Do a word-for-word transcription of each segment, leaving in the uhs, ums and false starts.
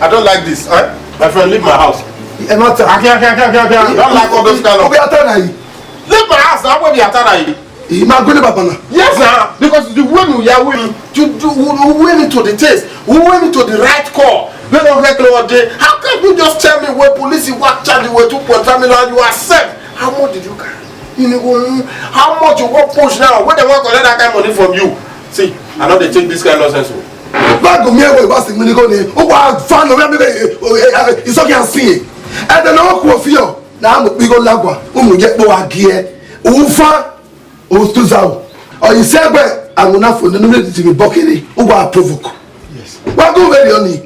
I don't like this. Eh? My friend, leave my house. Ẹ má ta. Akia, akia, akia, akia, akia. I don't like all those kind of. Obi ata na yi. Leave my house now, where we are. Ima gbele baba na. Yes, sir. Because the way you are willing to do, we, we went into the taste. We went into the right call. We don't get no day. How can you just tell me when police you work charge you with two point five million, you accept? How much did you carry? You know, how much you want push now? When they want collect that kind of money from you? See, I know they take this kind of nonsense. Bago mi ewe wa si mi ni ko ni. O wa fa no mi be iso ki asin. E de no ku ofio. Na mo bi go lagua. U mu je po agie. U fa. Ustuza o. Ọ yi sẹ ẹgbẹ amuna fo nínú méjì ti mi bọ kiri, ó wá provoke. Yes. Wá gún wẹrẹ ọ ni.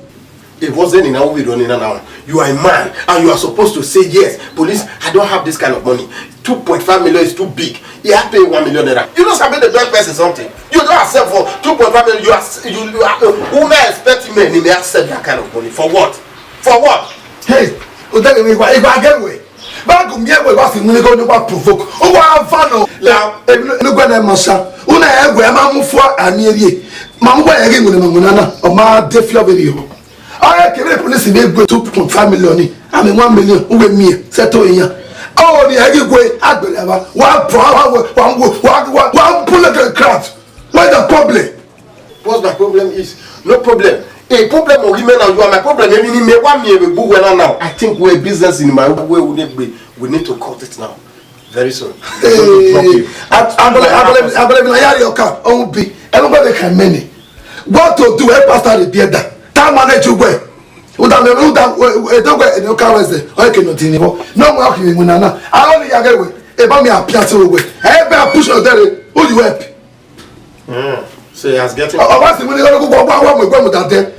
It wasn't in our video, Nina. Now you are a man and you are supposed to say, "Yes, police, I don't have this kind of money. Two point five million is too big. He had paid one million naira." You know, sabi the best person something. You don't accept for two point five million. You are, you, you are, uh, who may expect me? He may accept that kind of money. For what? For what? Hey, o tell me, if I, if I get away, Bago mi ewe wa si mu ni ko ni wa provoke. U wa fa no. Now, enu gbe na masha. Una ewe ma mu fua ami eri. Ma mu wa eri mu ni ma mu na na. O ma de fi overi ho. Aye kere police ni gbe two point five million ni. Ami one million u we mi. Se to iyan. O ni eri gwe agbele aba. Wa pro wa wa wa wa wa pull the crowd. What's the problem? What's my problem is? No problem. A problem of women and you are my problem. Even in me, one me, we go well now. I think we're business in my way. We need to, we need to cut it now. Very soon. Hey, I, I believe, I believe, I believe in Ayari Oka. Oh, be. Everybody can many. What to do? A pastor the beard. That manage you well. Uda me, uda, e do gbe, e do ka wese. O ke no tin ni bo. No mo ki ni na na. I only ya get we. E ba mi apia so we. E be push on there. Who you help? Mm. So he has getting. Ọ wa si mu ni ko ko wa wa mu egbe mu da de.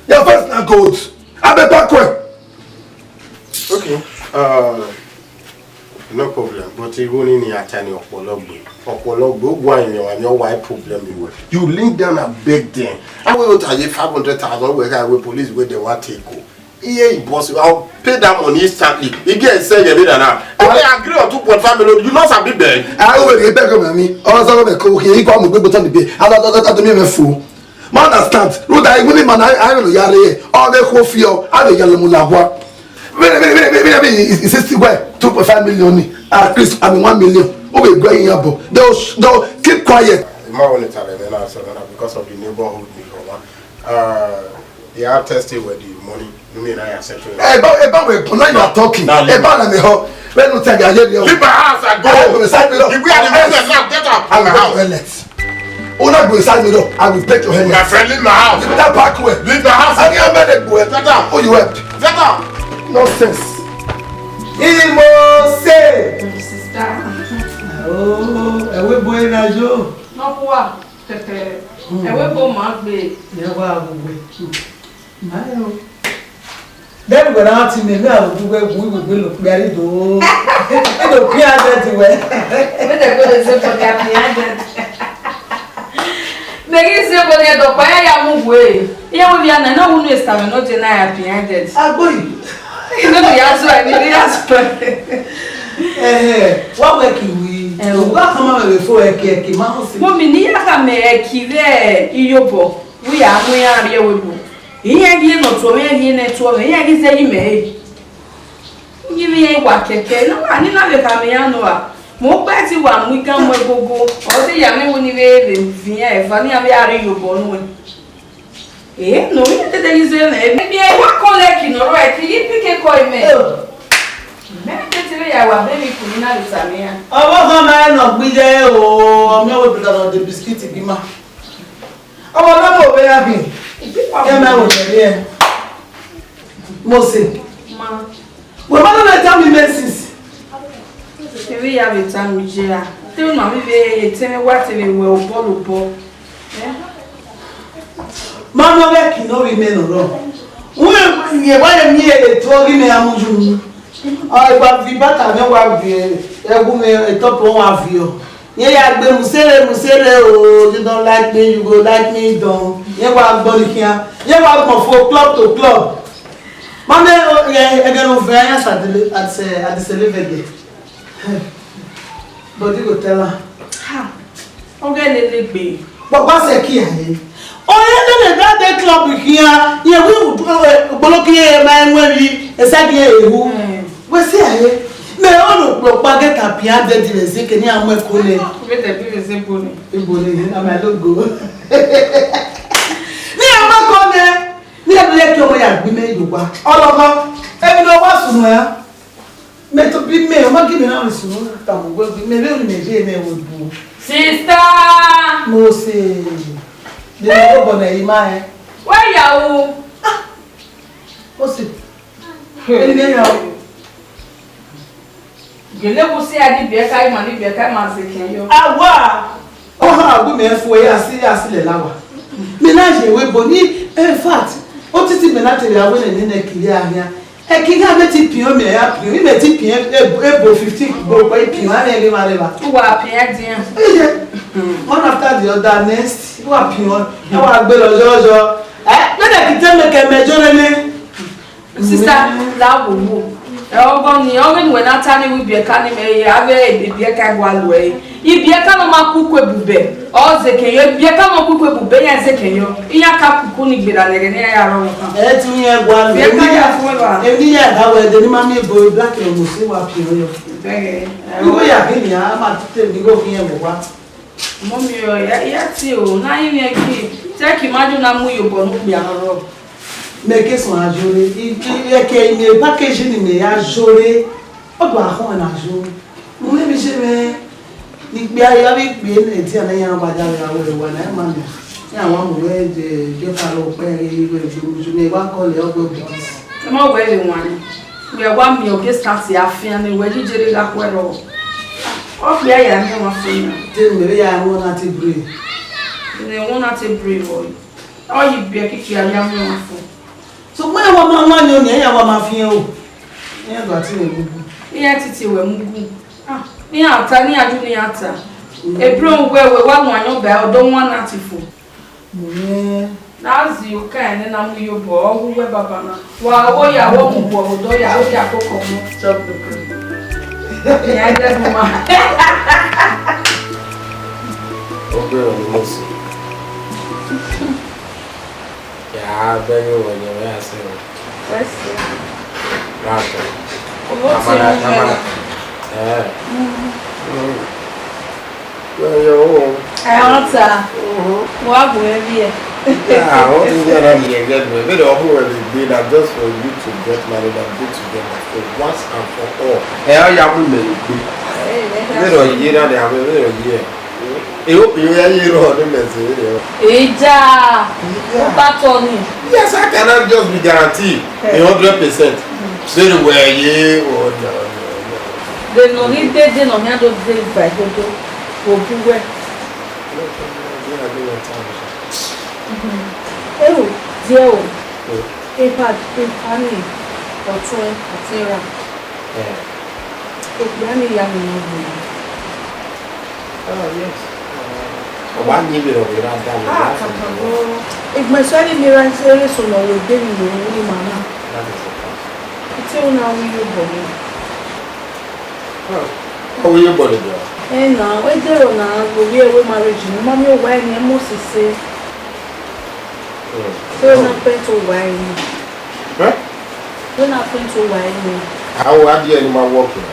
Your face na gold. Abe pa kwe. Okay. Uh, no problem. But even in your tiny ọpọlọgbe, ọpọlọgbe, why me, why me, why problem you were? You lean down and beg them. I will tell you five hundred thousand. We got we police where they want take go. Yeah, boss, I'll pay that money instantly. He get send me that now. If they agree on two point five million, you not have been there. I will be back on me. Or some of the coke, he got me good on the day. I don't know that to me, my fool. Man, understand. Ruda, even the man, I, I don't know, Yare, or the whole fear, I don't know, Yalamu Labua. Wait, wait, wait, wait, wait, wait, is, is this where two point five million? At least, I mean, one million. Oh, we're going up. They'll, sh- they'll keep quiet. The man will tell them, then I said, because of the neighborhood, we go, uh, They are testing with the money. You mean I accept it? Eba, eba we, now you are talking. Now leave. Eba na me ho. When you tell me, I hear you. Leave my house and go. I go inside me door. If we are the business now, get out of my house. Una go inside me door. I will break your head. My friend, leave my house. You better pack away. Leave my house. I can't manage it. Get out. Oh, you helped. Get out. Nonsense. Imo se. Sister. Oh, ẹ̀wẹ̀ boy na yo. No kwa. Tẹtẹ, ẹwẹ bo ma gbe. Yẹ wa wo we. Ma yo. Then we na ti me, me a wo we we we we lo pe ari do. E do pe a de ti we. Me de go de se for the happy ended. Me gi se bo ne do pa ya ya mu we. Iye wo via na, na unu esta me no je na ya happy ended. Agbo yi. Inu ya zo, inu ya zo. Eh, wa we ki wi. Eh, o. Wa kama me before eke eke ma ho si. Mo mi ni ya ka me eki vbe iyobọ. Wi ya mu ya rie we bo. Iye gi no tuo me, iye ne tuo me, iye gi ze yi me. Yi mi wa keke, no wa ni na ve ka me ya no a. Mo gbe ti wa mu igan mu egogo. O de ya me wo ni ve ve vi ya eva ni a ve a ri iyobọ nu. Eh, no, we need to tell you something. Maybe I work on like you know, right? You pick a call me. Me tete ya wa baby kuni na lusamia. Ọmọ kan máa ń nọ gbídẹ́ o, ọmọ wo dùn lọ́dọ̀ the biscuit bí ma. Ọmọ náà mọ̀ bẹ́ẹ̀ yà bí. Ẹ máa wò lẹ́rí ẹ. Mo sè. Ma. Wọ́n máa ń lọ tell me messages. Teve ya vbe tama iye ra. Te unu ma vbe vbe teme wa teve wẹ obọ lobọ. Mama vbe ki nọ vbe imẹ nọ rọ. Uwẹ ye wa ye miẹn eto ghi mẹ amuyu. Ọ gba vi bata mẹ wa vi ẹwu mẹ etọpọ wa vi ọ. Ye ya gbe musere musere o, you don't like me, you go like me don. Ye wa gbọ ni khian. Ye wa gbọ fo club to club. Mama, ẹgẹ ne ovẹn ya sa dele, at, eh, at the celebrate. Body go tell her. Ha. Ọ ghẹ lele gbe. But what's a key? Ọ ye ne lele da de club khian, ye wi ugbolo ki ye ma ẹmwẹ vbi, ẹsa gi ehu. Wẹ si aye, mẹ ọ no kpọkpa gẹ ka pian dẹdi vbe zeke ne a mu ẹko nẹ. Vbe dẹdi vbe ze ebo nẹ. Ebo nẹ, na ma logo. Ne a mu ẹko nẹ, ne a bẹghe ke ọmọ ya gbe mẹ ye owa. Ọlọghọ, emwi ne ọ wa sunu ẹre. Mẹ to bi mẹ, ọ ma gi mẹ na rẹn sunu, tama wẹ gbe, mẹ vbe ru mẹ vbe mẹ wo bu. Sister! Mose, de na obọ na ima ẹn. Wẹ ya ru? Mose, eni mẹ ya ru. Gele wo si a di biẹ ka ima, ni biẹ ka ima zeke yo. Awa! Ọ ha gu mẹ fo ya si ya si lẹ la wa. Mẹ na ye we bo ni, in fact, otiti mẹ na te vbe a wẹ nene ne kiri a hian. Ẹki gha mẹ ti piọn mẹ ya piọn, imẹ ti piọn ebo fifteen bo kpẹ piọn, a rẹn ghe ma rẹva. Uwa piọn ẹdiẹn. Iye. One after the other, next, uwa piọn, ẹ wa gbe lọ yọyọ. Ẹ, nene ki te mẹ kẹ mẹ jọ nene. Sister, la wo wo. Ẹ ọgọ ni, ọgọ ni wẹ na ta ni wi biẹ ka ni mẹ ye, avbe biẹ ka gua lu ẹ. Ibiẹka ne ọ ma ku ikue bubẹ, ọ zeke yọ, ibiẹka ne ọ ku ikue bubẹ, iran zeke yọ, iran ka kuku ni gberra nẹghẹ ne iran ya rrọọ kan. Ẹ te iran gua lu, Ibiẹka ya fun ẹvba. Emwi ya da wẹ de ni ma miẹn ebo black ne ọ mu si wa piọn yọ. Bẹghe. Iwe ya ghi nia, a ma te ni go khian vbe owa. Mummy, ọ ya, ya tie o, na rinmwian gbe, te ẹki ma ju na mu iyobọ ne okpia rrọọ. Mẹ ke suẹn a jọ re, i, i, ẹkẹ ine package ni mẹ ya jọ re, ọ do akhọn na jọ. Mu mwẹ vbe iye mwẹ, ne ikpia ya vbe ikpia ne ẹdia ne iran wa ya vbe aro ẹre wa na, ima mẹ. Iran wa mu mwẹ je, je ka rọ kpẹ ghe igho ẹgbẹe uju ne wa kọlẹ ọgbe boys. Ẹmọ wẹ vbe wan, wẹ wa miẹn oge start afian ne wẹ ghi jere gha khuẹ rrọọ. Ọ kpia ya miẹn wan fo na. Te mẹ vbe ya wọn na te bre. Ne wọn na te bre vbọ. Ọ yi biẹ kiki a ya miẹn wan fo. Sokpan iran wa ma wan ni, iran wa ma fian o. Iran do ati mwẹ gugu. Iran titi wẹ mu gu. Ah, iran ta, ne iran ju ne iran ta. Mm. Ebro wẹ wẹ wa wan yan ọba, ọ do wan na ti fo. Mm. Na zi oka ẹnẹ na mu iyobọ, ọ wu wẹ baba na. Wa wo ya wo mu bọ, ọ do ya, ọ ya koko mu. Chop the bread. Iran de bu ma. Ogbe ọni Mose. Ya bẹghe wẹ yẹ vbe a sẹ o. Wẹ sẹ. Right. Owó ti Amara, mu mẹ Amara. Ra. Eh. Mm. Mm. Wẹ yẹ o. Ẹ ọ ta. Mhm. Wa bu ẹvbi ẹ. Yeah, I want to get that you get me. Maybe the offer will be that just for you to get married and be together for once and for all. Ẹ ọ ya mu mẹ gbe. Ẹ, ẹ, ẹ. Maybe the year that they have, maybe the year. Eho, eho ya ye rọ ne mẹ zẹ rẹ. Eja, Eja. Upa tọ ni. Yes, I cannot just be guarantee a hundred percent. Say the way ye or the, the, the. De nọ ni dede nọ hia do de ba dodo, wo bu wẹ. Ewu, die o. Epa, epa ni, ọtẹn, ọtẹn ra. Eh. Okpia ni ya mi nọ gbe. Ah, yes. Ọ wa yin vberriọ vbe ra da vbe Ah, ra kaka fẹ. Bro. Egbẹn sẹ ni mi ra se re so nọ wẹ egbe ni yo ni ma na. That is a fact. Ite una wi yo bọ ni. Ah, ọ wi yo bọ ni bro. Eh, na, we de ro na, we wi ewe marriage ni, ma mi o wa ni mo sese. Mm. So na pẹ to wa ni. Eh? When I think to why me. How, how do any man work here?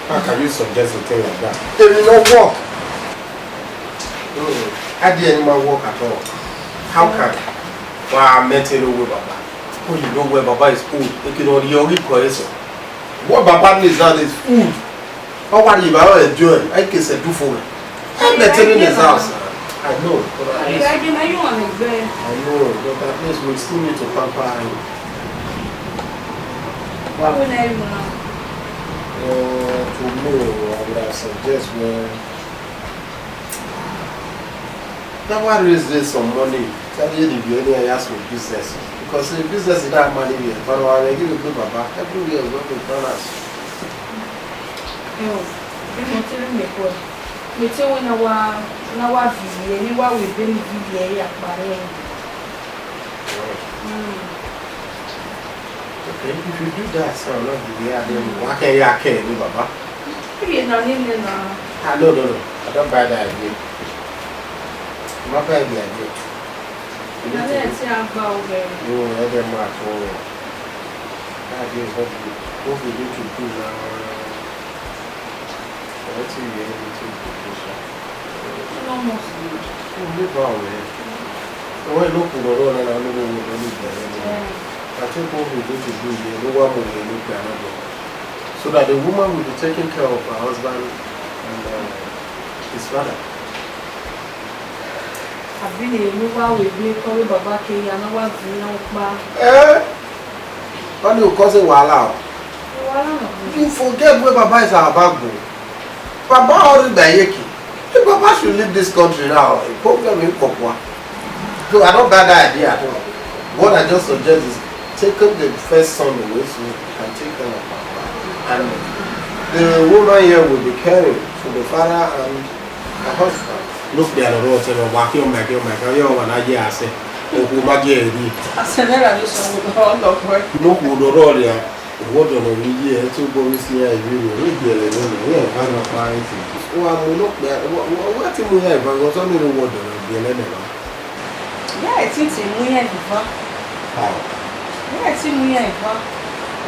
How can you suggest a thing like that? It will not work. Mm. How do any man work at all? How can? Wa mẹ te no wẹ baba. Oh, you know where baba is old. They can only only call it so. What baba needs now is food. Ọ wa rhie evbare enjoy, I can say do for me. I'm maintaining his house. I know, but at least I know, but at least we still need to pamper him. What will I do now? Uh, to me, I would have suggest where That one raise raise some money. Tell you the beauty I ask for business. Because the business is not money here. But I will give you good baba. Everywhere we go to balance. Yo, bí mo ti rí mi kọ, mi ti wí na wa, na wa vivi ẹ, ni wa wí bí mi vivi ẹ ya pa rẹ. Mm. Okay, if you do that, so I will not be here. Then wa kẹ ya kẹ ni baba. Iye na ni nẹ na. Ah, no, no, no. I don't buy that idea. I don't buy the idea. Ẹghẹ te a gba owẹ. Yo, ẹghẹ ma tọn. That is what we, what we need to do now. Ẹ ti yẹ ẹni tí kò tó sọ. Kí ló mọ̀ sí? Ó ní bá ọ̀rẹ́. Ọwọ́ ìlú kò lọ́rọ̀ náà ló ń wọ lórí ìgbà yẹn. Àti kó fi ìlú ti bú ìyẹn ló wà mọ̀ yẹn ló pè alábọ̀. So that the woman will be taking care of her husband and uh, his father. Àbí ni èmi wá wò bí kọ́wé bàbá kẹyà náà wá dùn náà pa. Eh? Wọ́n ní òkọ́ sí wàhálà o. Wàhálà náà. You forget where Baba is our backbone. Baba already by Yeki. If Baba should leave this country now, a problem in Kokwa. So I don't got that idea at all. What I just suggest is taking the first son away so he can take care of Baba. And the woman here will be caring for the father and her husband. No kpia nọ rọ tẹrọ wa kí ọmọ ẹkẹ ọmọ ẹkẹ ọyọ wà láyé àṣẹ òkú má jẹ èrí. Àṣẹ náírà ló sọ wọn lọ lọ pẹ. No kú lọ rọ rẹ a. Owó dọ̀nà mi yé ẹ tí ó gbọ́ mi sí àìrí rẹ̀, ó jẹ́ ẹ̀rẹ̀ lónìí, ó yẹ ká máa pa ẹ́ sí. Wa mu no kpẹ, wa ti mu ya ivan, wọ́n sọ mi ní owó dọ̀nà bí ẹlẹ́dẹ̀ wa. Ìyá ẹ̀ tí ti mú yẹn ìvan. How? Ìyá ẹ̀ tí mú yẹn ìvan.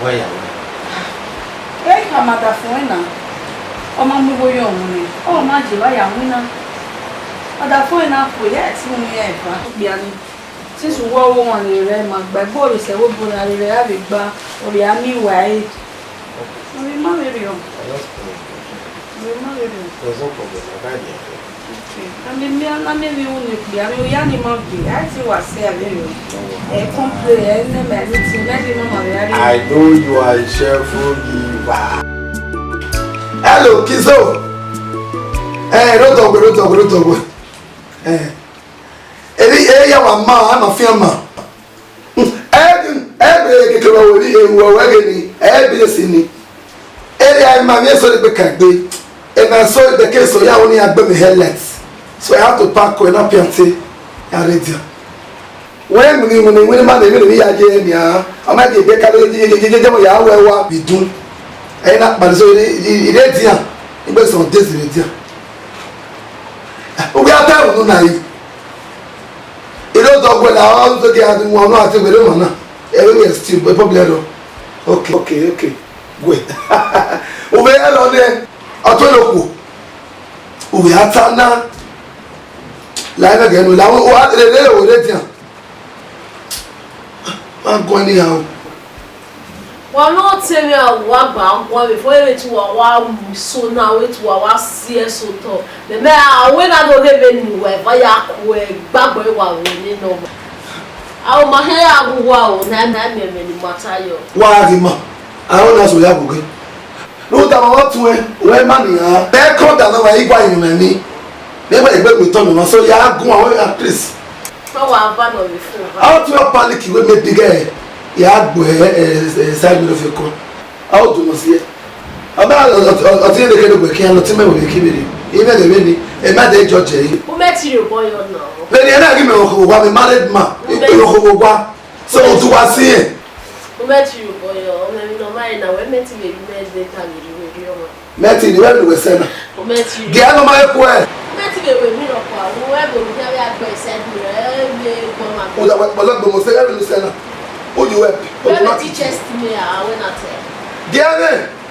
Where ya where? Ẹ kà máa dà fún ẹ náà. Ọmọ mi wo yọ òun ni. Ọ má jẹ bá yà wín náà. Ọ̀dà fún ẹ náà kò, ìyá ẹ̀ tí mú yẹn ìvan. Ó gbìyànjú. Since uwẹ ọvbokhan rre, ma gba ẹgbẹe ọvbe sẹ vbe obọ na rre, a vbe gba ovbi a miẹn uwa ẹre. Ovbi ma vberriọ. Ovbi ma vberriọ. There's no problem. I got it. Okay. A miẹn, a miẹn vbe unu okpia, a miẹn oya ni ma gbe, a i te wa sẹ a vberriọ. Ẹ complain, ẹ nẹ mẹ anything, mẹ ghi ma ma vbe a rre. I know you are a cheerful giver. Hello, Kizo. Eh, don't talk, don't talk, don't talk. Eh. Emwi, e ya wa ma, a ma fian ma. Ẹ, ẹ bẹrẹ keke vbe wẹ emwi, ẹ wẹ ghe ni, ẹ bẹrẹ si ni. Ẹ ya ma vbe so de gbe ka gbe. Ẹ na so de ke so ya oni agbe mi headlight. So I have to pack ko na piante ya ready. Wẹ mu ni, mu ni, mu ni ma de mi ya je ni a. A ma je be ka le je je je je mo ya wẹ wa bidun. Ẹ na pa so ire ire dia. Igbe so de si ire dia. Uwẹ a ta unu na yi. Ire odọ guẹ na ọ zẹ gẹ a wan ọnọ a te were emwa na. Ẹ vbe wẹ still problem rọ. Okay, okay, okay. Guẹ. Uwẹ ẹ lọ nẹ, ọ tuẹ ne okhuo. Uwẹ a ta na. La ẹmwẹ gẹ nu, la wa rere ore dian. Ma guan ni ha o. Wa ne ọ te mwẹ a, wa gba guan vbe fo, vbe te uwa wa mu iso na, vbe te uwa wa si ẹse otọ. Mẹ, mẹ, a wẹ na do rhe vbe ne uwa eva ya ku ẹgbabọ, wa vbe ne nọ. A o ma hẹ ya gu uwa o, na, na miẹn ẹmwẹ ne ima ta yọ. Wa ghi ma, a ho na so ya ghuge. Ne u tama ọmwa tuẹn, wẹ ma nian. Bẹ ẹkọn da ne wa igua yunmẹ ni. Mẹ wa egbe gbe tọ nọ, so ya gun awẹ at least. Ọ wa va nọ vbe fo. A tu panic we me big eh. Ya gbe eh, eh, side mirror fi ko. A o du no sie. Ama ọtí ẹnẹ kẹdẹ gbe kian lọ tí mẹ wẹ kí mi rí. Ime de mi ni, e ma de judge yi. U mẹ ti rhie obọ yọ na. Vbene ẹna ghi mẹ ọkọ wa, mi married man. Ọkọ wa. So, u tu wa si ẹn. U mẹ ti rhie obọ yọ, ọmọ emwi ne ọ ma re na, wẹ mẹ ti vbe ru mẹ de ta vbe rhie vbe rhie ọmwa. Mẹ ti rhie, wẹ vbe wẹ sẹ na. U mẹ ti rhie. Gie a nọ ma eku ẹ. U mẹ ti vbe ru emwi rhọkpa, u wẹ vbe orukhia vbe a gbe side mirror, ẹ vbe gbọmwa. U da wẹ kpọlọ gbe mo sẹ, wẹ vbe sẹ na. U yi wẹ. Wẹ vbe ti chest me a, wẹ na tẹ. Gie a nẹ,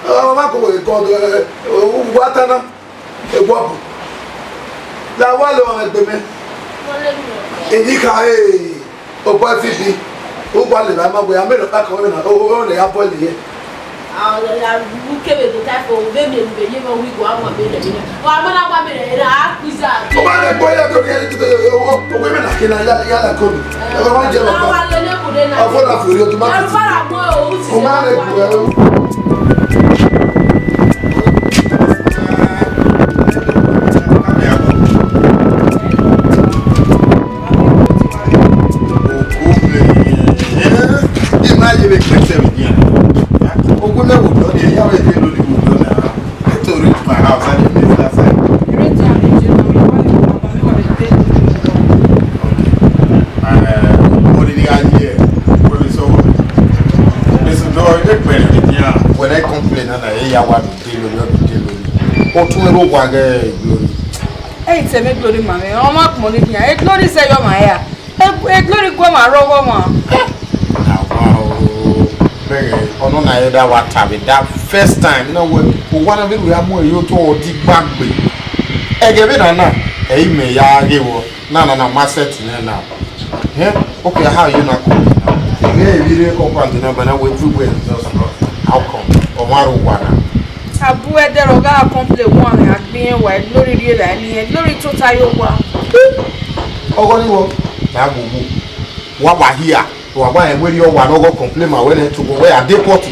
ọ ma ko wẹ kọ, ẹ, u wa ta na. Ewu ọbu. La wa lo ọmọ egbe mẹ. Emwi kha, eh, obọ fi bi. U gua lele ma wẹ, a mẹ rẹ ọkpa kan wẹ na, o, o, o, lẹ ya bọ lele. A, ya ru kevbe do ta fo, vbe mi enu vbe ye vbe wi gua ma vbe lẹ mi. Wa ma na wa mi lẹ, a quiz a. O ma le gbo ya ko ni, o, o, o, o, wẹ mẹ na ke na, ya, ya la ko ni. Ẹ, wa je lo. Wa lele ku de na. Ọfọ na fori o, tu ma. Ẹ, wa la mo o, u ti. O ma le gbo, ẹ, o. Ogun mẹ wo dọ de ya wẹ de lo ni mo dọ na. I to reach my house, I dey miss that side. Okay. Eh, mo ri ni a ye, we be so. Eso do de pẹrẹ de dia. When I complain, na e ya wa. Glory, Glory, Glory. O tun ro wa ghe Glory. Ẹ i tẹ mẹ Glory ma mẹ, ọ ma kpọn ni khian. E Glory sẹ yọ ma ya. Glory gu ọmwa rre ọghọmwa. Na wa o, bẹghe ọnọ na, ẹ da wa ta vbe that first time na wẹ, owa na vbe ru ya mu ẹre ye otọ ọdigba gbe. Ẹghẹ vbe na na, ẹ i mẹ ya ghe vbọ. Na na na, ma set nẹ na. Eh? Okay, how you na come now? Ẹ vbe rre compound na, but now we everywhere is just rough. How come? Ọmwa rre owa na. A bu ẹdẹ rọ gha complain wan a gbe irẹn wa, Glory rhie vbe eni, Glory tota ye owa. Ọghọ ni wọ, na gbogbo. Wa wa hia, wa wa ẹn wẹrriọ wa ne ọghọ complain ma wẹ nẹ tobọ wẹ ya deport.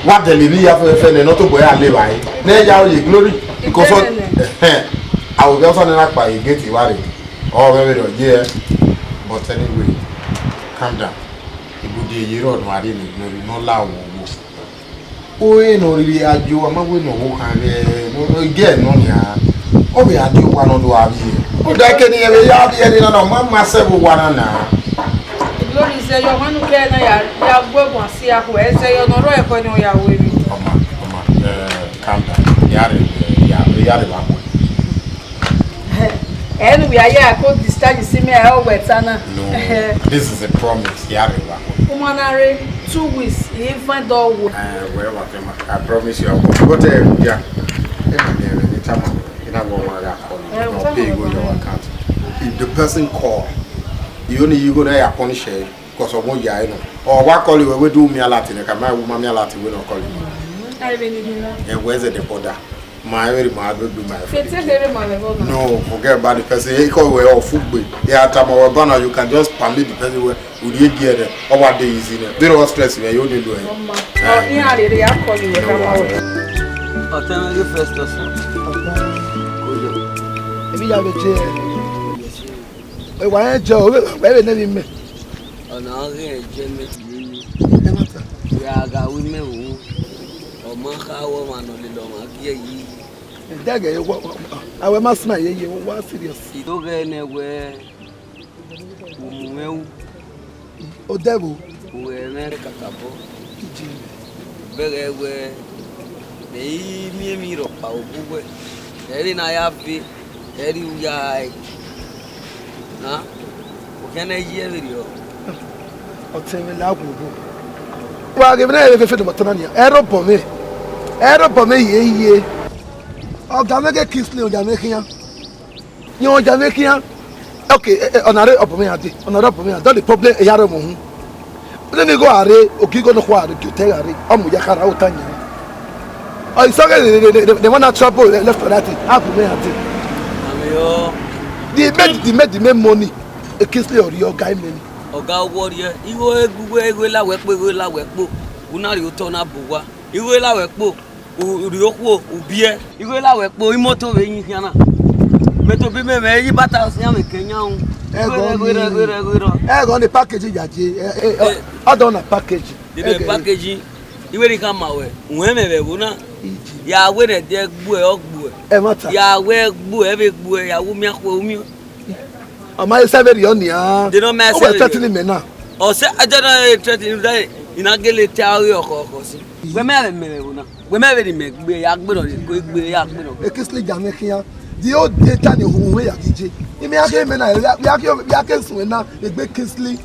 Wa dẹlẹ emwi ya fẹfẹfẹ nẹ ne ọ tobọ ya le evbare. Ne ya ye Glory. Because Ibẹnẹ nẹ. Ẹhẹn, a wẹ ọsọ nẹ na kpa ye gate evbare. Ọ vbe vberriọ ye. But anyway, calm down. Ibude ye rọ nọ a rre ne Glory ne ọ la owowo. Ore ne ọ rhirhi a yo, a ma wẹ ne ọ vbe khan vbe ne ọ, ọ i gie nọ nian. Ọ vbe a die owa ne ọ do a vbiẹ. Ọ da kẹ ne irẹn vbe ya vbiẹ rre na, ọ ma ma sẹ vbe owa na na. Glory zẹ yọ, ọmwa nu kẹ na ya, ya gu ẹguan si akhuẹ, ẹ zẹ yọ ne ọ rrọọ ẹkhẹ ne ọ ya ru emwi. Ọma, ọma, eh, calm down. Ya rre, ya, ya rre vbe akhuẹ. Ẹ ne uwẹ ya ko discharge si mẹ, ẹ ọ wẹ ta na. No, this is a promise. Ya rre vbe akhuẹ. Uma na rre two weeks, I find out wo. Eh, wẹ wa kẹ ma. I promise you, I will. But, eh, yeah. Ẹ ma nẹ ẹmwẹ ne I tama, I na wẹ ọmwa gha call you. Eh, no, pay go your account. If the person call, you only you go there, you punish her, 'cause of what you are, you know. Or what call you, we do me a lot in the camera, woman me a lot, we don't call you. Ẹ vbe ni ghi na. Ẹ wẹ zẹ the border. Ma ẹ vbe rhi ma do do ma. Fete kherhe ma vbe ẹvbo na. No, forget about the person. He call we off ugbe. Yeah, tama we bana, you can just permit the person we, we dey get there. Ọ wa dey easy nẹ. They don't stress me, you dey do it. Ọma. Ọ, iran rere ya call you, we ka ma wẹ. Ọtẹn mwẹ ghe Festus. Koyo. Ebi ya vbe je. E wa ẹ jẹ o, wẹ vbe ne vbe mẹ. Ọna ọghe ẹjẹ mẹ. Ẹ ma ta. Wẹ a gha ru imẹ ru. Ọ ma kha wẹ ọmwa ne ọ lele ọmwa gie yi. Ẹdẹgẹ, wa, wa, awẹ ma smile ye, ye, wa serious. I do ghẹ nẹ wẹ, u mu mwẹ ru. Odẹ vbo? U ghẹ mwẹ kakabọ. Iji. Bẹghe wẹ, mẹ i miẹn emwi rhọkpa vbe obọ uwẹ. Ẹ vbe na ya ve, ẹ rri u ya rae. Na, u khian ne ẹ yi ẹvbe rriọ. Ọtẹn mwẹ la ghuo obo. Wa ghe vbe ne ẹ vbe fẹfẹ ne ọmọtọ na nian. Ẹ rre obọ mwẹ. Ẹ rre obọ mwẹ hie hie. Ọga mwẹ ghe Kingsley, ọga mwẹ khian. Yan ọga mwẹ khian. Okay, eh, eh, ọna rre obọ mwẹ ya dee. Ọna rre obọ mwẹ ya dee. All the problem, ẹ ya rre ọmọ uhun. Nene igho a rre, ogigo nọkhua a rre, gie otẹ gha rre, ọ mu ya khara ota yan. Ọ i sọghe ne, ne, ne, ne, ne wana trouble left and right, a bu mwẹ ya dee. Amio. The main, the main, the main money, e Kingsley ọ rhie ọga imẹ ni. Ọga wọ rhie, igho egu wẹ, igho la wẹ kpo, igho la wẹ kpo. U na rhie otọ na bu uwa. Igho la wẹ kpo, u, u rhie okhuo, u biẹ. Igho la wẹ kpo, imoto vbe yin khian na. Mẹ tobọ imẹ mwẹ, ẹ yi bata ọsian mwẹ ke yan ru. Igho rẹ, igho rẹ, igho rẹ, igho rẹ. Ẹghọ ni package ya je, ẹ, ẹ, ẹ, Eh. Ọ dọ na package. Dede package, iwẹ ni khama wẹ, uwẹ mwẹ vbe ẹvbo na. Iji. Ya wẹ ne ẹdẹ gbuẹ, ọ gbuẹ. Ẹ ma ta. Ya wẹ gbuẹ, ẹ vbe gbuẹ, ya wu miẹn akhuẹ, u miẹn. Ọ ma sẹ vberriọ nian. Dede ọ ma sẹ vberriọ. Ọ wẹ threaten mẹ na. Ọ sẹ, ẹdẹ na threaten da, I na gele ta ọghe ọkhọ, ọkhọ si. Wẹ mẹ vbe mẹ vbe ẹvbo na. Wẹ mẹ vbe ni mẹ gbe, ya gbe nọ, ko gbe, ya gbe nọ. E Kingsley ya mwẹ khian. The whole day ta ni hu wẹ ya gije. Imẹ ya ke mẹ na, ya, ya ke, ya ke sun na, egbe Kingsley.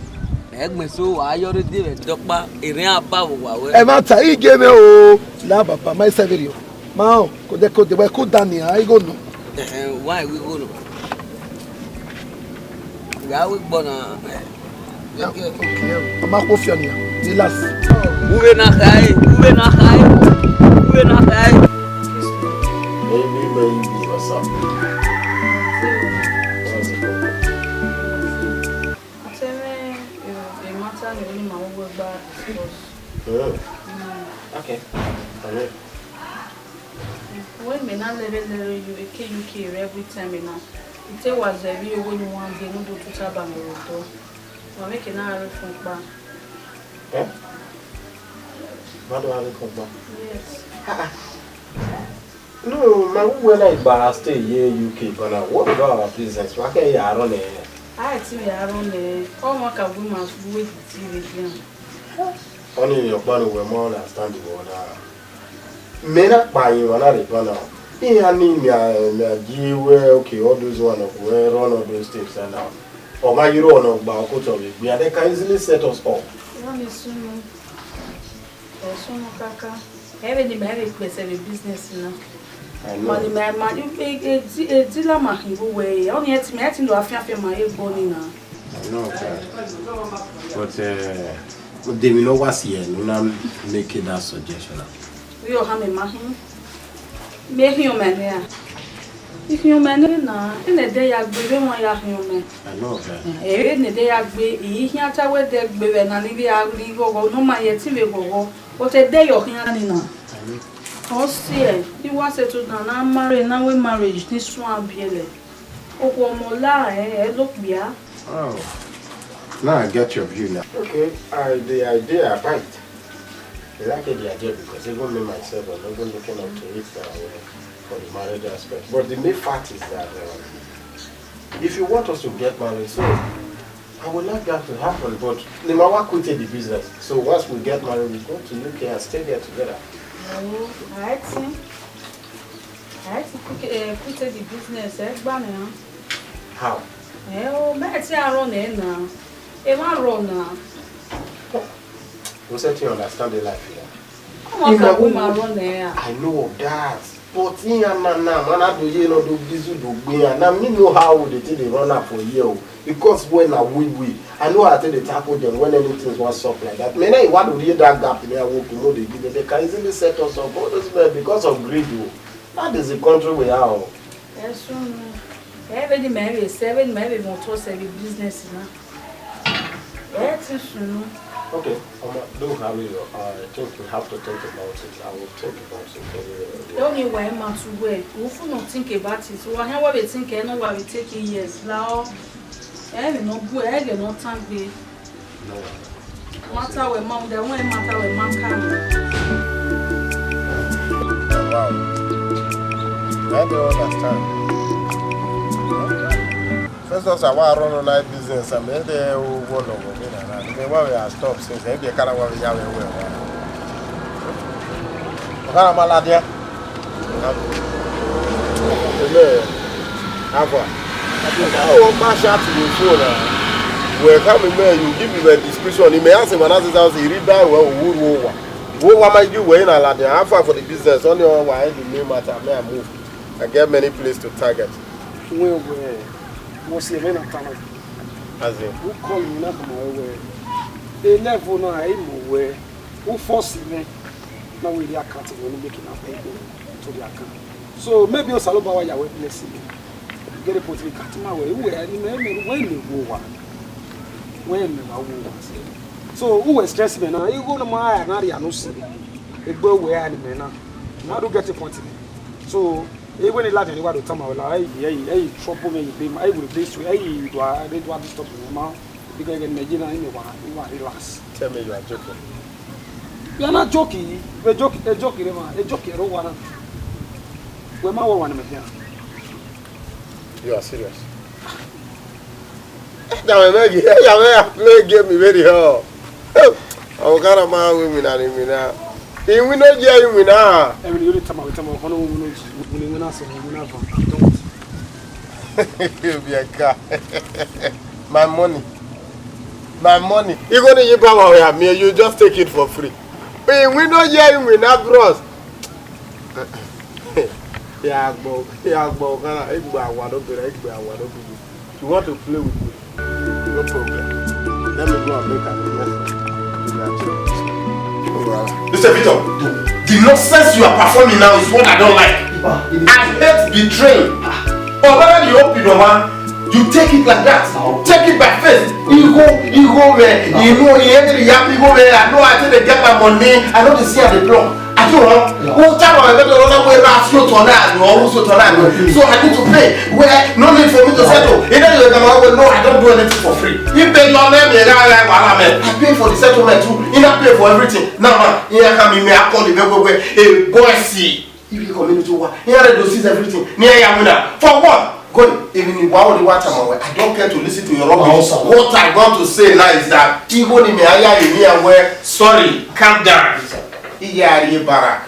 Ẹgbẹn so wa yọ rre de vbe dọkpa, erẹn a ba vbe owa wẹ. Ẹ ma ta, I gie mwẹ o. La baba, ma i sẹ vberriọ. Ma o, ko de, ko de, wẹ ko da ni, a igho nọ. Ẹhẹn, wa igho nọ. Ya wẹ gbọ na. Okay, ọ ma khuo fiọ nia. Relax. Uwe na khae, uwe na khae, uwe na khae. Baby, baby, what's up? What's up? Tell me, eh, a matter ni ma wo gba discuss. Hmm. Hmm. Okay. Amen. Wẹ mẹ na lẹrẹ lẹrẹ yo, eke U K rre every time na. I te wa zẹ vbe owẹ ni one day, ne u do tuta ba mwẹ vbe odọ. Wa vbe ke na rre fun kpa. Eh? Ma do gha rre fun kpa? Yes. Ah, ah. No, ma wu wẹ na gba stay ye U K, but now, what about our business? Wa kẹ ya run nẹ? A i te ya run nẹ. Ọmwa ka gu ma gu we ti vbe dian. Ọni ọkpa ne uwẹ ma understand the word, ah. Mẹ na kpa emwa na rre ban na. Iran ni mia, mia ji wẹ, okay, all those one of wẹ run all those things and now. Ọ ma ye iro ọna gba okotọ vbe egbe, and they can easily set us up. Iran ni sunu, ẹ sunu kaka. Ẹ vbe ne ima vbe kpẹsẹ vbe business na. I know. Ma ni ma ma edi edi la ma hin vbe wẹ, ọni ẹ ti ma ẹ ti do afianfian ma ye gbo ni na. I know, okay. But uh, the mi no was here, no na make that suggestion. Wi o ha me ma hin. Me khian mẹ nẹ a. I khian mẹ nẹ na, ene ẹdẹ ya gbe vbe wọn ya khian mẹ. I know that. Ene ẹdẹ ya gbe, I khian ta wẹ ẹdẹ gbe vbe na ni vbe a ghi ghọghọ, no ma ye ti vbe ghọghọ. But ẹdẹ ya ọ khian ni na. Ọ si ẹ, I wa settle down na marry na wẹ marriage ni suan biẹlẹ. Okhuo ọmọ la ẹ, ẹ do kpia. Oh, now I get your view now. Okay, I, the idea I buy it. I like the idea because even me myself, I'm not even looking up to it uh, for the marriage aspect. But the main fact is that uh, if you want us to get married, so I would like that to happen. But Nimawa quitted the business. So once we get married, we go to U K and stay there together. Oh, I think. Ẹ ti quit, eh, quit the business, ẹ gba nẹ. How? Ẹ o, mẹ ti a rọ nẹ na. Ẹ ma rọ na. Who said you understand the life here? Ọmọ kan kò máa rọ nẹ a. I know of that. But iran na na, man, I do ye no do bizu do gbe iran. Now me know how they take dey run am for here o. Because when na we we, I know how I take dey tackle them when anything wan sup like that. Me na I want to read that gap me I work mo dey give them. They can easily set us up. All those men because of greed o. That is the country we are o. Ẹ sunu. Ẹ vbe ni mẹ vbe sẹ, ẹ vbe ni mẹ vbe mọ otọ sẹ vbe business na. Ẹ ti sunu. Okay, Oma, don't hurry o. I think we have to think about it. I will think about it very well. Don't you worry, man, to where? We fit not think about it. So I have to think, I know what we take years. Now, ẹ vbe nọ bu, ẹ vbe nọ tan gbe. No worry. Matter wẹ ma, the one matter wẹ ma ka. Wow. I don't understand. First of all, I want to run on business. I'm here there. One of them. They want to stop since they be kind of want to have a way. What kind of maladia? Amen. Ava. Oh, my shot to the phone. Well, come in, man. You give me the description. He may ask him another house. He read that well. Who, who, who? Who am I? You were in Aladdin. How far for the business? Only on why the main matter. May I move? I get many places to target. Wẹ wẹ, wẹ si ẹmwẹ na tama. As in? U call mi na tama wẹ wẹ. E level na, I mu wẹ. U force me. Na we the account we no make na pay go to the account. So maybe Osalobua wa ya we bless me. Get a point me cut my way. Wẹ ni me me wẹ me wo wa. Wẹ me wa wo wa. So u we stress me na. I go na ma ya na ria no si. Egbe wẹ a ni me na. Ma do get a point me. So e wẹ ni ladian ni wa do tama wẹ la, ẹ i, ẹ i, ẹ i trouble me, ẹ i be ma, ẹ i will be straight, ẹ i do a, ẹ i do a disturb me ma. Because ẹghẹ ne imẹ ye na, imẹ wa, I wa relax. Tell me you are joking. You are not joking. Wẹ joke, ẹ joke rẹ ma, ẹ joke rẹ wa na. Wẹ ma wẹ wa ni mẹ khian. You are serious. Ya mẹ mẹ ghi, ya mẹ ya play game very hard. Ọ kana ma winna ni winna. Iwinna ye iwinna. Ẹmwẹ ne I yo tama wẹ tama ọkọ ne winna ji, winna winna sẹ winna van. Don't. Bianca. My money. My money. You gonna you power where me, you just take it for free. Iwinna ye iwinna, bros. Ya gbọ, ya gbọ kana, egbe awa no bere, egbe awa no bere. You want to play with me? No problem. Let me go and make an investment. Mister Victor, the nonsense you are performing now is what I don't like. I hate betraying. Or whether you open your hand, you take it like that. Take it by faith. Igho, igho, man. You know, you hate me, you have to go there. I know I take the get my money. I know the see at the block. Ajo wọn, wọ́n táwọn ẹgbẹ́ tó lọ́nà pé ra sí òtún ọ̀nà àná, ọ̀hún sí òtún ọ̀nà àná. So I need to pay. Where no need for me to settle. Ilé ìwé kan máa wọ, no, I don't do anything for free. If they don't let me, I got wàhálà mẹ́. I pay for the settlement too. I na pay for everything. Now, man, I can be me, I call the way, way, way. A boy see. If you community wa, I already seize everything. Ni I am winner. For what? God, even if I only want time away, I don't care to listen to your rubbish. What I want to say now is that even if me, I am here, well, sorry, calm down. Iya ari barak.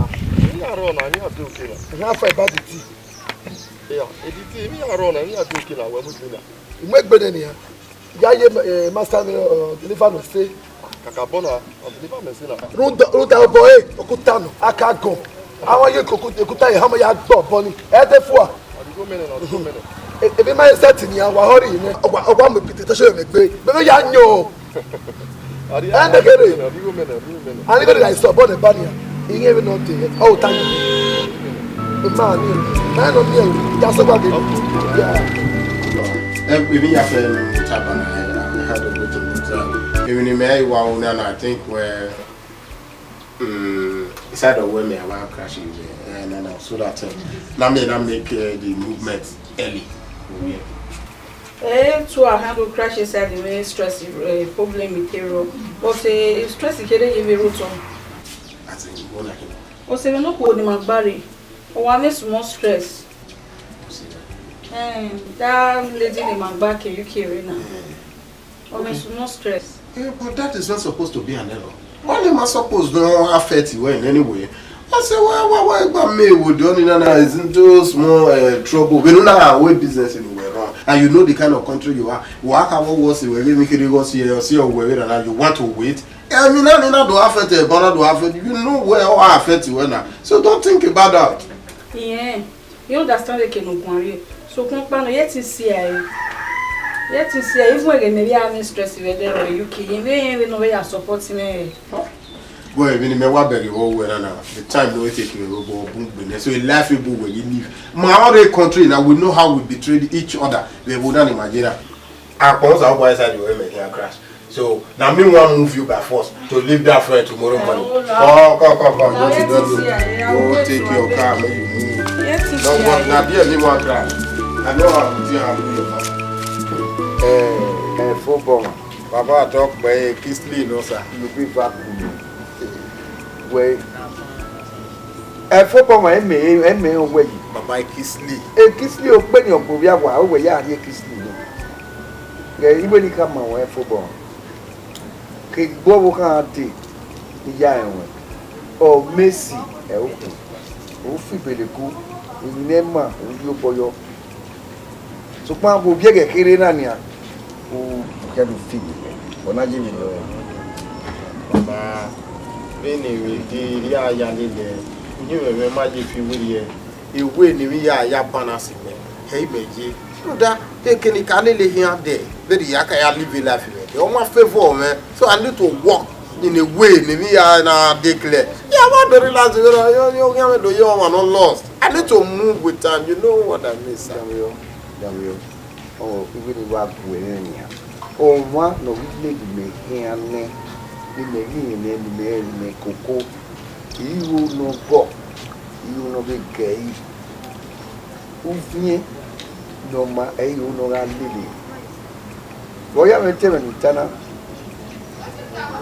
Emwi ya rrọọ na, emwi ya de oke na. Emwi ya fa eba di ti. Ya, edi ti, emwi ya rrọọ na, emwi ya de oke na, wẹ mu egbe na. I mu egbe nẹ nian. Ya ye, eh, master ni, eh, deliver mẹ se. Kakabọ na, ọ deliver mẹ se na. Rhunmwuda, rhunmwuda obọ ẹre, okuta nọ, a ka gọn. Avbe ye ke okuta, okuta ye, hama ya gbe obọ ni. Ẹ te fua. Ọdiguomẹ nẹ, ọdiguomẹ nẹ. E-, emwi ma ye set nian, wa hurry nẹ. Ọ wa, ọ wa mu epite te ọsẹ mwẹ gbe. Mẹ vbe ya yan o. Ẹ nẹ kere. Ọdiguomẹ nẹ, ọdiguomẹ nẹ. A ni vbe la isẹ obọ nẹ ba nian. I ghi vbe nọ dee, ọ ta yan. Emwi ma ni, ma nọ miẹn, ya sẹ gba ghe. Ya. Em, emwi ya fẹ ne taba na, I had a good time. Emwi ne mẹ i wa una na, I think wẹ, mm, inside of where me I wan crash in there, eh, na, na, so that, eh, na me, na make, eh, the movement early. Yeah. Eh, to a handle crash inside the way stress, eh, problem with error. But, eh, stress kere ye vbe rotọ. As in, what like it? O se vbe no khuo ne ima gba rre. Ọ wa vbe small stress. Eh, that lady ne ima gba ke U K rre na. Ọ vbe small stress. Eh, but that is not supposed to be an error. Why am I supposed to affect you in any way? I say, why, why, why, why me would do any na is into small, uh, trouble. We don't know way business in the way run. And you know the kind of country you are. Why can what was it? We make it was here, see your way, and you want to wait. I mean, I mean, I don't affect it, but I don't affect. You know where I affect you now. So don't think about that. Yeah. You understand the kenu guan re. So, kpọnkpọn nọ, yet in see I. Yet in see I, even when me a stress with the U K, you may even know where you support me. Boy, even me wa beg you all where now. The time no take you go boom business. So a life you where you live. My other country now, we know how we betray each other. We would not imagine that. I come outside the way make a crash. So, na me wan move you by force to leave that friend tomorrow morning. Oh, no. Come, come, come, come. No, don't, don't, don't. Go take your car, make you move. Yes, no, but na there me wan cry. I know how to deal with your matter. Eh, eh, football. Baba talk by Kingsley, no, sir. You be back to me. Well, eh, football, I may, I may, where you? Baba Kingsley. Eh, Kingsley, open your book, yeah, where you are here, Kingsley, no? Ghẹ iwẹ ne I khama ruẹn fobọ, ke egbe ọvbokhan dee ne I ya rẹn ruẹn, ọ Messi ẹre okhuo, u fi ibeleku, emwi ne ẹ ma, u rhie obọ yọ. Sokpan vbe obiẹghẹ kherhe na nian, u khẹ do fi ibeleku, ọ na ye vberriọ rẹn. Baba, vbene emwi ghi rhie a ya lele, uyinmwẹ mwẹ ma ye fi werriẹ, ewe ne emwi ya ya balance mẹ. Ẹ i mẹ ye. Rhunmwuda, ekene ka lele khian dẹ, vbene I ya ka ya live life mwẹ dẹ, ọ ma favour mwẹ. So I need to work in a way ne emwi ya na dey clear. Ya wa do realize wẹ yo yo khian mwẹ do ye ọmwa nọ lost. I need to move with time. You know what I mean, sir? Danmwehọ, danmwehọ. Ọ, iwẹ ne I wa gu ẹre nian. Ọmwa ne ọ ghi lele mẹ khian nẹ, ne imẹ ghi rẹn nẹ, ne imẹ rẹn nẹ koko, I ru ne ọ gọ, I ru ne ọ vbe gẹ ẹre. Uviẹn ne ọ ma ẹre I ru ne ọ gha lele. Vbe ọ ya mwẹ te ẹmwẹ ne u ta na,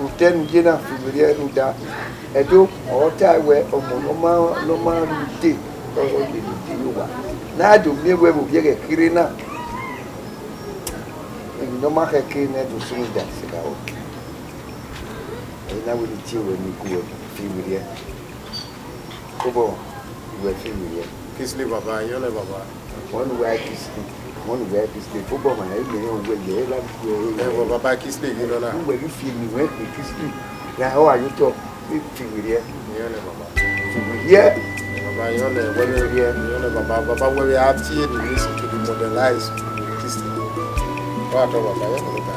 otọ ne u ye na fi werriẹ rhunmwuda, Ẹdo, ọ tae wẹ ọmọ ne ọ ma, ne ọ ma rre ude, ọ lele ude ye owa. Ne a do miẹn wẹ vbe ovbi ẹghẹ kherhe na, emwi ne ọ ma khẹke ne a do sunu da sẹ gha ro. Ẹ i na wẹ ne I tie ruẹ ne I gu ruẹ fi werriẹ. Kobọ, wẹ fi werriẹ. Kingsley baba, I yọn nẹ baba. Wẹ ne uwẹ Kingsley, wẹ ne uwẹ Kingsley. Kobọ ma, ẹ i mẹ rẹn uwẹ ye, ẹ i la gu ẹ. Ẹ baba, Kingsley ghi nọ na. Uwẹ ghi fi eni ruẹ kpe Kingsley. Na ọ wa ye otọ, fi werriẹ. I yọn nẹ baba. Fi werriẹ. Baba, I yọn nẹ, wẹ vbe, I yọn nẹ baba, baba wẹ vbe a tie the music to the modernize Kingsley. Wa tọ baba, I yọn nẹ baba.